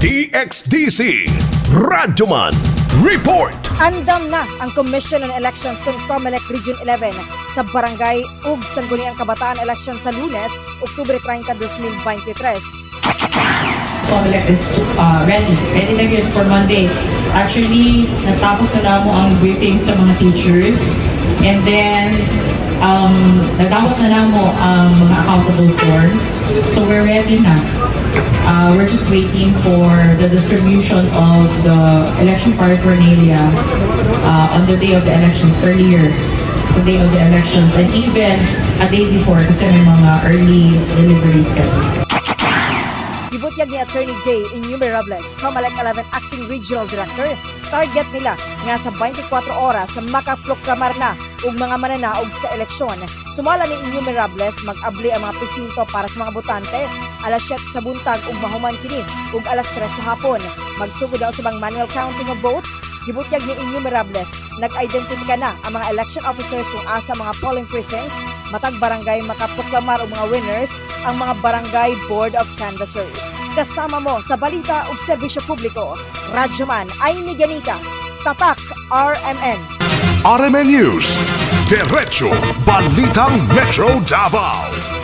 DXDC Radyoman Report. Andam na ang Commission on Elections kung COMELEC Region 11 sa Barangay ug Sangguniang Kabataan Election sa Lunes, Oktubre 30, 2023. COMELEC is ready. Ready na yun for Monday. Actually, natapos na namo ang briefing sa mga teachers. And then, natapos na namo ang mga accountable forms. So we're ready na. We're just waiting for the distribution of the election paraphernalia on the day of the elections earlier. The day of the elections and even a day before kasi may mga early delivery schedule. Gibutyag ni Attorney Gay Innumerables, COMELEC 11 Acting Regional Director, target nila nga sa 24 oras makaproklamar na og mga mananaog sa eleksyon. Sumala ni Innumerables, mag-abli ang mga presinto para sa mga botante alas 7 sa buntag ug mahuman kini ug alas 3 sa hapon. Magsugod daw sa bang manual counting of votes. Gibutyag ni Innumerables, nag-identify na ang mga election officers kung asa mga polling precincts, matag barangay makaproklamar og mga winners ang mga barangay board of canvassers. Kasama mo sa balita ug serbisyo publiko, Radyoman ay Ganika, Tatak RMN. RMN News. Diretso Balitang Metro Davao.